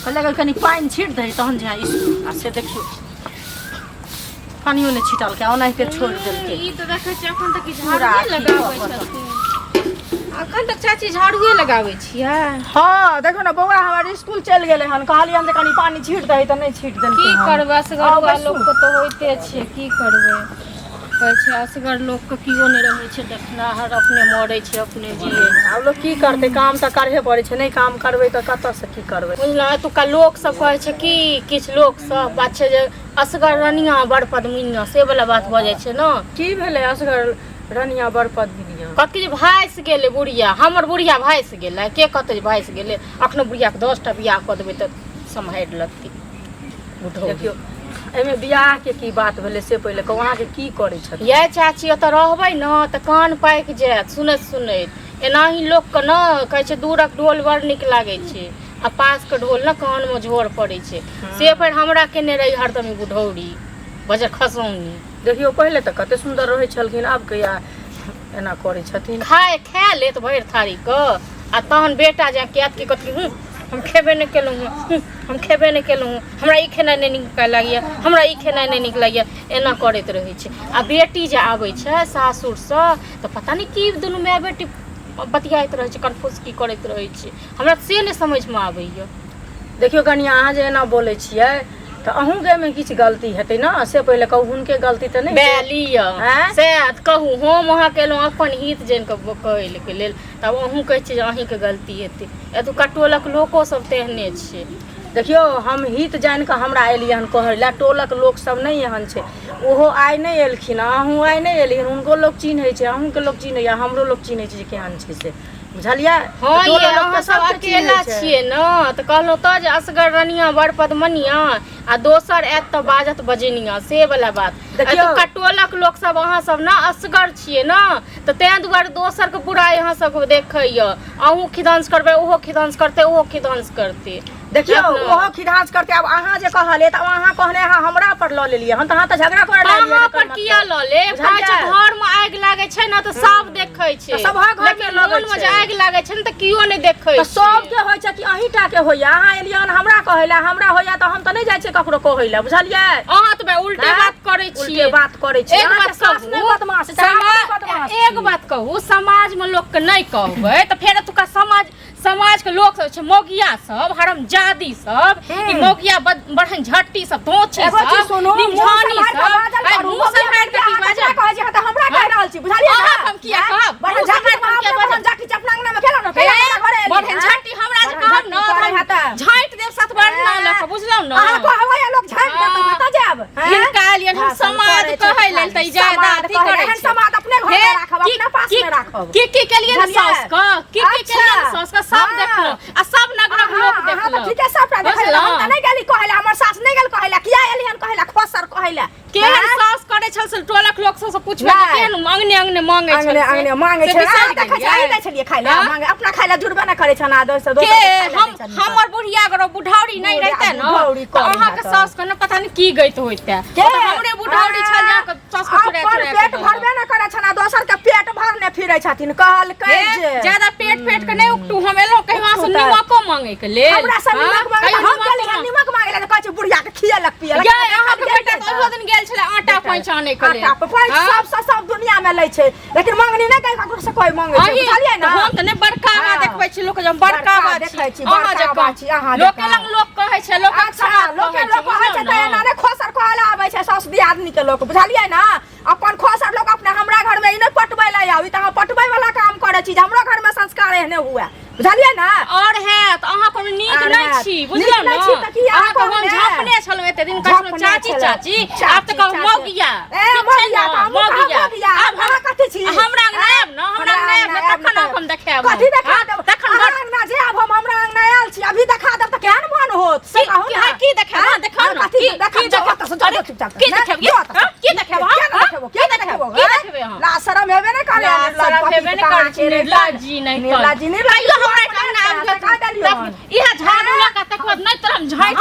कहलियै अगर कनि पानि छीट दही तहन जे इसकुल आ से देखियौ पानियो नहि छिटलकै ओनाहिते छोड़ि देलकै। ई तऽ देखै छियै एखन तक पूरा झाड़ुए अथी लगाबै कऽ कऽ। छथिन। एखन तक चाची झाड़ुए लगाबै छियै? हँ, देखो ने बौआ हमर स्कूल चलि गेलै हन, कहलियै हन जे कनि पानि छीट दही तऽ नहि छीट देलकै की हन। करबै, आउ असगरुआ बैसू। लोकके तऽ होइते छै, की करबै? कहै छै असगर लोकके केओ नहि रहै छै देखनाहर, अपने मरै छै अपने जियै छै। आब लोक की करतै, काम तऽ करहे पड़ै छै, नहि काम करबै तऽ कतऽसँ की करबै? बुझलहुँ, एतुका लोकसभ कहै छै कि किछु लोकसभ बात छै जे असगर रनिया बड़ पद्मिनिया, से वाला बात भऽ जाइ छै ने। की भेलै असगर रनिया बड़ पद्मिनिया? कथी जे भासि गेलै बुढ़िया, हमर बुढ़िया भासि गेलै। के कहतै जे भासि गेलै? अखनो बुढ़ियाके 10टा बियाह कऽ देबै तऽ सम्हारि लेतै बुढ़ऊ। देखियौ, एहिमे बियाहके की बात भेलै से पहिले कहू, अहाँके की करै छथिन? ये चाची, ओतऽ रहबै ने तऽ कान पाकि जायत सुनैत सुनैत। एनाही लोकके ने कहै छै दूरक ढोल बड़ नीक लागै छै आ पासके ढोल ने कानमे झोर पड़ै छै, से फेर हमरा केने रही हरदम ई बुढ़ौरी बजर खसौनी। देखियौ, पहिले तऽ कते सुन्दर रहै छलखिन, आब कहिया एना करै छथिन? खाय खा लेत भरि थारीके आ तहन बेटा जे आयत की कहत, हूँ हम खेबे नहि केलहुँ हँ, हूँ हम खेबे नहि केलहुँ हँ, हमरा ई खेनाइ नहि नीक लागैए, हमरा ई खेनाइ नहि नीक लागैए, एना करैत रहै छै। आ बेटी जे आबै छै सासुरसँ तऽ पता नहि की दुनू माय बेटी बतियाइत रहै छै, कन्फ्यूज की करैत रहै छै, हमरा से नहि समझमे आबैए। देखियौ कनिया, अहाँ जे एना बोलै छियै तऽ अहूँके एहिमे किछु गलती हेतै ने, से पहिले कहू, हुनके गलती तऽ नहि हेतै? लिअ। आँय? से कहू, हम अहाँके एलहुँ अपन हित जानि कऽ कहै के लेल, तब अहूँ कहै छियै जे अहीँके गलती हेतै। एतुका टोलक लोको सब तेहने छै। देखियौ, हम हित जानि कऽ हमरा एलियै हन कहै लए, टोलक लोक सब नहि एहन छै, ओहो आइ नहि एलखिन, अहूँ आइ नहि एलियै, हुनको लोक चिन्है छै, अहूँके लोक चिन्हैए, हमरो लोक चिन्है छै जे केहन छै से, बुझलियै? हँ तऽ ये, टोलक लोक अहाँ तऽ सब सबके चिन्है अकेला छै। छियै ने तऽ कहलहुँ तऽ जे असगर रनिया बड़ पदमनिया आ दोसर आयत तऽ बाजत बजनिया, से वाला बात। देखियौ। एतुका टोलक लोक सब अहाँ सब ने असगर छियै ने तऽ तें दुआरे दोसरके बुराइ अहाँ सबके देखैया। अहूँ खिदांस करबै, ओहो खिदांस करतै, ओहो खिदांस करतै। देखियौ, अपना। ओहो खिधांस करतै। आब अहाँ जे कहलियै तऽ अहाँ कहने अहाँ हमरा पर लऽ लेलियै हन, तऽ अहाँ तऽ झगड़ा करऽ लगलियै। अहाँ एकर पर किया मतलब। लऽ लेब? कहै छै बुझलियै? घर मे आगि लागै छै ने तऽ सब देखै छै। तऽ सभक घरमे लेकिन लगै मोन मे जे छै। आगि लागै छै ने तऽ केओ नहि देखै तऽ छै। सबके होइ छै कि अहीं टा के होइया? अहाँ एलियै हन हमरा कहै लए, हमरा होइया तऽ हम तऽ नहि जाइ छियै ककरो कहै लए, बुझलियै? अहाँ तऽ बे उल्टे आँय? बात करै उल्टे छियै। बात करै छियै। एक अहाँके बात सास नहि कहू, बदमाश छै, अहाँ अपने बदमाश एक छी। बात कहू, समाज मे लोक के नहि कहबै तऽ फेर एतुका समाज समाज के लोक सब छै मौगिया सब, हरामजादी सब, ई मौगिया बढ़न झट्टी सब, धोछी एगो चीज सब, सुनू, मुँह निमझानी सम्हारि कऽ सब। बाजल आइ करू, मुँह मौगिया सम्हारि कऽ की अहाँ बाजब? ककरा कहै छी? अहाँ तऽ हमरा कहि रहल छी, बुझलियै ने? अहाँ हम किया आँय? कहब? बढ़न मुँह झट्टी सम्हारि कऽ हम किया अपने बाजब? बढ़न झट्टी अपना अंगना मे केलहुँ ने, कहिया हमरा घरे एलियै, बढ़न आँय? झट्टी हमरा जे बढ़न कहब ने झट्टी करै तऽ हेतै। झाँटि देब सतबरना लऽ कऽ, बुझलहुँ ने? अहाँ कहबै आ लोक झाँटि देत तऽ हँ। कतऽ जायब? आँय? हिनका एलियन हम भाषण समाज करै छै कहै लेल तऽ ई खाली। ज्यादा समाज अथी कहै करै एहन छै। समाज अपने घर हे, मे राखब, की- अपना पास की- मे राखब। की की केलियै ने बुझलियै? साउस कऽ, की की अच्छा। केलियै ने साउस कऽ, सब हँ। देखलहुँ आ सब नगरक लोक अहाँ अहाँ तऽ देखलक। ठीके सबटा देखै लए, हम तऽ बुझलहुँ? नहि गेली कहै लए, हमर सास नहि गेल कहै लए, किया एली हन कहै लए, खोसर कहै लए। केहन आँय? सास करै छल से टोलक लोक सबसँ पुछबै जे नहि। केहन अंगने अंगने मांगै छल अंगने से? अंगने मांगे से छै। बिसरि अहाँ देखै गेलियै? छियै, अहीं दै छलियै खाइ लए हँ? मांगे, अपना खाइ लए जुड़बे नहि करै छनि आ दोसर के दोसर के खाइ लए हम दै छनि। हमर बुढ़िया अगर ओ बुढ़ौरी नहि बुढ़िया रहिते ने बुढ़ौरी तऽ करै अहाँके हैत। सास के ने पता नहि की गैत होइते। के? ओ तऽ हमरे बुढ़ौरी छल जे अहाँके सास के चुरा अपन चुरा पेट के देलक। भरबे नहि करै छनि आ दोसर के पेट भरने फिरै छथिन, कहलकै हे, जे ज्यादा पेट पेट के नहि उकटू। हम एलहुँ कहियो अहाँ से उकटू तऽ- निमको मांगे के लेल? हमरा से हाँ? निमक मांगे कहियो हम निमको गेली हन मांगे? निमक मांगे लए तऽ कहै छै बुढ़िया के खियलक पियलक। यै, अहाँके बेटा तऽ ओहो दिन गेल छलै आटा पैंच आनै के लेल। आटा पैंच हाँ? सब से सब दुनिया में लै छै, लेकिन मंगनी नहि कहीं ककरो से कोई मांगे छै, अहीं बुझलियै तऽ ने? हम तऽ नहि बड़कावा हाँ। देखबै छी लोक, जे हम बड़कावा बड़का छी देखै छी, अहाँ बड़कावा जकाँ। छी, अहाँ लोके जकाँ। लग लोक कहै छै, लोकक अच्छा समाज लोके कहै लोक छै, कहै छै बुझलहुँ तऽ ने? एना नहि खोसर कहै लए आबै छै साउस दियादनी के लोक, बुझलियै ने? अपन खोसर लोक अपने हमरा घर में ई नहि पटबै लए आउ, ई तऽ अहाँ पटबै वाला काम करै छी जे हमरो घर में संस्कार एहने हुए, बुझलियै ने? और हैत, अहाँ कोनो नीक आर नहि हैत। छी, नीक बुझलहुँ नहि ने? छी तऽ की अहाँ अहाँके हम कहने? झपने छलहुँ एते दिन, कहै छलहुँ झपने चाची छलहुँ। चाची, आब तऽ चाची, कहू चाची। मौगिया। ए ठीक छै मौगिया ने? तऽ हमहूँ कहब मौगिया। मौगिया। आब अहाँ कथी छी? हमरा अंगना आयब ने, हमरा अंगना आयब ने, आयब तखन ने अहाँके हम देखायब। कथी देखा हाँ? देब? तखन अहाँ बड़- अंगना जे आब हम हमरा अंगना आयल छी, अभी देखा देब तऽ केहन मन होत से कहू ने। की की देखायब? हाँ, देखाउ हाँ, ने। कथी की- देखायब? की जाउ देखायब? ओतऽ से, जाउ, अरे, जाउ चुपचाप। की नहि, देखायब? जाउ ओतऽ से। हाँ? की देखायब? हाँ? किया नहि हाँ? देखेबो? किया की नहि देखायब? देखेबो? की हाँ? देखेबै अहाँ? ला शरम हेबे नहि करे। ला, शरम हेबे नहि करै छी, निर्लज्जी नहि कर। निर्लज्जी, निर्लज्जी कहियो हमरा अंगना आबि देखा जाउ, देलियौ हन। इएह झाड़ू लऽ कऽ तकर बाद नहि तऽ हम झाँटि